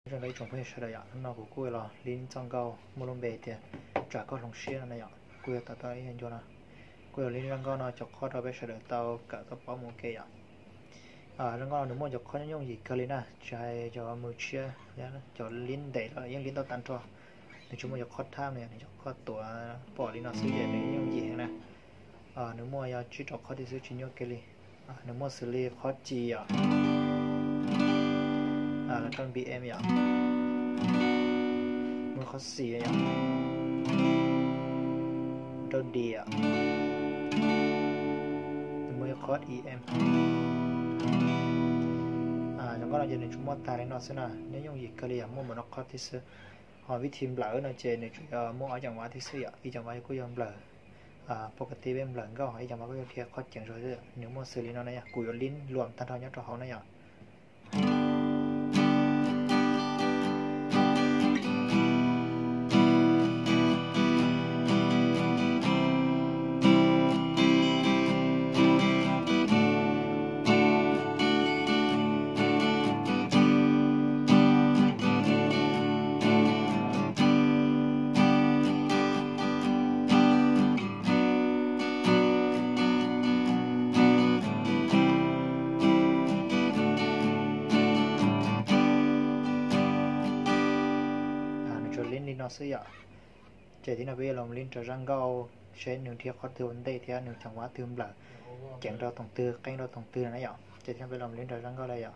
Zoo rau ib tsoom phooj ywg sawv daws yom, hnub no kuv kuj los lib txoj nkauj muaj lub npe tias Tsam Koj Hloov Siab no na yom, kuj yog tau tau ib yam ncua no. Kuj los lib zaj nkauj no cov qhov rau peb sawv daws tau kawm tau paub mus ua ke yom. Zaj nkauj no nws muaj cov qhov nyob yooj yim kawg li na, tsis hais cov mus tshiab, cov lib ntev los yeej lib tau tag nrho. Nws tsis muaj cov qhov thab no yom, nws cov qhov tuav pom li no xwb ces nws yooj yim heev na. Nws muaj yog tsib rau qhov thiab xwb, tsis nyuaj kiag li. Nws muaj xws li qhov ci yom, los rau B M yom, muaj qhov xis yom, rau D yom, nws muaj qhov E M. Zaj nkauj no ces nws tsuas muaj tag li no xwb na, nyob yooj yim kawg li yom, muaj npaum no qhov thiab xwb. Ho vib thi nplawm no ces nws tsuas yog muaj ob ceem vav thiab xwb yom, ib ceem vav kuj yog nplawm, poj kas tib peb nplawm nkauj, ho ib ceem vav kuj yog qhov ceev zog xwb. Nws muaj xws li no na yom, kuv yuav lib luam tag nrho nyob rau hauv na yom. Nws tsuas lib li no xwb yom. Ces tib no peb yuav los lib rau zaj nkauj seb nws dhia qhov twg ua ntej thiab nws ceev vav twg nplawm, ceev rau thoom twg, qeeb rau thoom twg no na yom. Ces tib no peb los lib rau zaj nkauj na yom.